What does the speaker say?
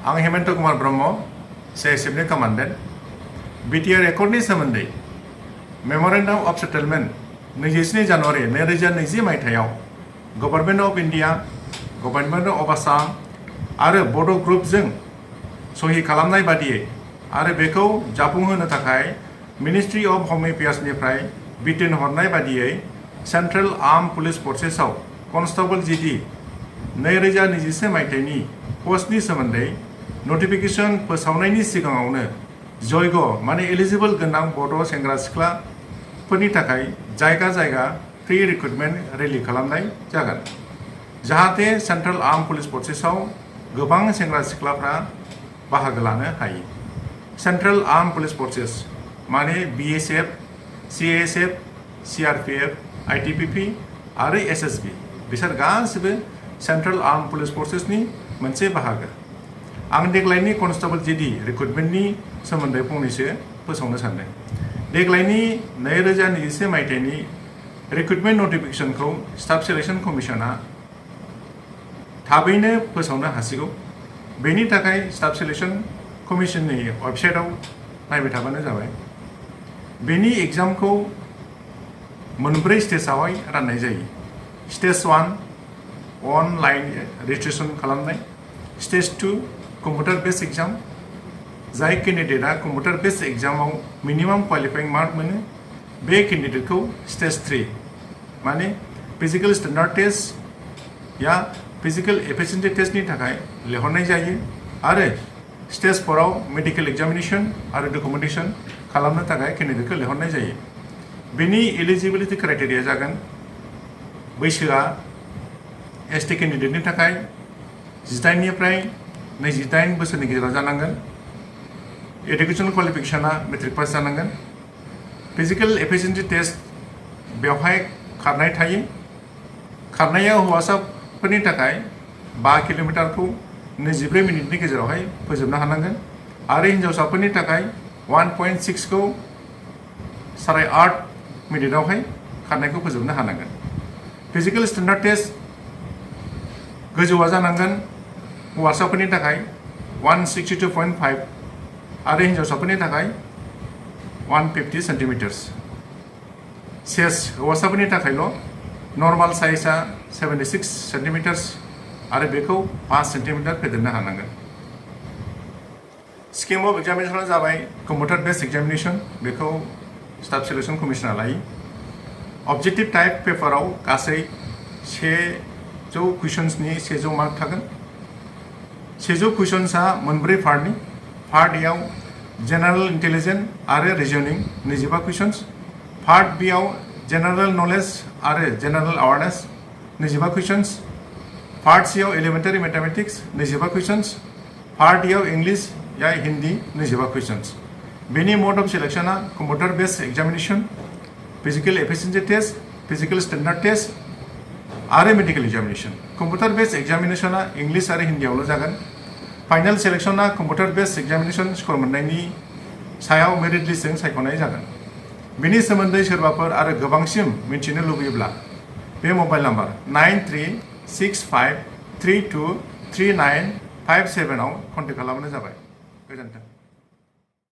आं हेमन्त कुमार ब्रह्म CISF नि commandant BTR एकर्डनि सोमोन्दै मेमोरेन्डाम अफ सेटेलमेन्ट 27 जानुवारि 2020 मायथाइयाव government of India, government of Assam आरो बड' ग्रुपजों सहि खालामनाय बादियै आरो बेखौ जाफुंहोनो थाखाय मिनिस्ट्रि अफ हम एफेयार्सनिफ्राय बिथोन हरनाय बादियै सेन्ट्रेल आर्म पुलिस फर्सेसआव कनस्टेबल जीडी 2021 मायथाइनि पस्टनि सोमोन्दै नटिफिकेशन फोसावनायनि सिगाङावनो जयग माने एलिजिबल गोनां बड' सेंग्रा सिख्लाफोरनि थाखाय जायगा जायगा फ्रि रिक्रुटमेन्ट रेलि खालामनाय जागोन जाहाथे सेन्ट्रेल आर्म पुलिस फर्सेसआव गोबां सेंग्रा सिख्लाफ्रा बाहागो लानो हायो। सेन्ट्रेल आर्म पुलिस फर्सेस माने BSF, CISF, CRPF, ITBP आरो SSB बिसोर गासिबो सेन्ट्रेल आर्म पुलिस फर्सेसनि मोनसे बाहागो। आं देग्लायनि कनस्टेबल जीडी रिक्रुटमेन्टनि सोमोन्दै फंनैसो फोसावनो सानदों। देग्लायनि 2021 मायथाइनि रिक्रुटमेन्ट नटिफिकेशनखौ स्टाफ सिलेक्शन कमिशना थाबैनो फोसावनो हासिगौ। बेनि थाखाय स्टाफ सिलेक्शन कमिशननि वेबसाइटआव नायबाय थाबानो जाबाय। बेनि एग्जामखौ मोनब्रै स्टेजआवहाय राननाय जायो। स्टेज 1 अनलाइन रेजिस्ट्रेशन खालामनाय, स्टेज 2 कम्पिउटार बेस्ड एग्जाम जाय केन्डिडेटआ कम्पिउटार बेस्ड एग्जामाव मिनिमाम क्वालिफाइं मार्क मोनो बे केन्डिडेटखौ स्टेज 3 माने फिजिकल स्टेन्डार्ड टेस्ट या फिजिकल एफिशिएन्सि टेस्टनि थाखाय लिंहरनाय जायो आरो स्टेज 4 आव मेडिकेल एग्जामिनेशन आरो डकुमेन्टेशन खालामनो थाखाय केन्डिडेटखौ लिंहरनाय जायो। बेनि एलिजिबिलिटि क्राइटेरिया जागोन बैसोआ ST केन्डिडेटनि थाखाय 18 निफ्राय 28 बोसोरनि गेजेराव जानांगोन। एडुकेशनल क्वालिफिकेशना मेट्रिक पास जानांगोन। फिजिकल एफिशिएन्सि टेस्ट बेवहाय खारनाय थायो। खारनाया हौवासाफोरनि थाखाय 5 किल'मिटारखौ 22 मिनिटनि गेजेरावहाय फोजोबनो हानांगोन आरो हिन्जावसाफोरनि थाखाय 1.6 खौ 8.5 मिनिटआवहाय खारनायखौ फोजोबनो हानांगोन। फिजिकल स्टेन्डार्ड टेस्ट गोजौआ जानांगोन हौवासाफोरनि थाखाय 162.5 आरो हिन्जावसाफोरनि थाखाय 150 सेन्टिमिटार्स। सेस हौवासाफोरनि थाखायल' नर्माल साइजआ 76 सेन्टिमिटार्स आरो बेखौ 5 सेन्टिमिटार फेदेरनो हानांगोन। स्किम अफ एग्जामिनेशना जाबाय कम्पिउटार बेस्ड एग्जामिनेशन, बेखौ स्टाफ सिलेक्शन कमिशना लायो। अबजेक्टिव टाइप पेपाराव गासै 100 कुइसन्सनि 100 मार्क थागोन। 100 कुइसन्सआ मोनब्रै पार्टनि। पार्ट एआव जेनेरेल इन्टेलिजेन्स आरो रिजनिं 25 कुइसन्स, पार्ट बी आव जेनेरेल नलेज आरो general awareness 25 questions, part C आव elementary mathematics 25 questions, part D आव इंग्लिश या हिंदी 25 कुइसन्स। बेनि मोड अफ सिलेक्शना computer based examination, physical efficiency test, physical standard test आरो medical examination. Computer based एग्जामिनेशना English आरो हिन्दीआवल' जागोन। फाइनल सिलेक्शना कम्पिउटार बेस्ड एग्जामिनेशन स्कोर मोननायनि सायाव मेरिट लिस्टजों सायख'नाय जागोन। बेनि सोमोन्दै सोरबाफोर आरो गोबांसिन मिन्थिनो लुबैयोब्ला बे मबाइल नाम्बार 9365323957 आव कन्टेक्ट खालामबानो जाबाय। गोजोन्थों।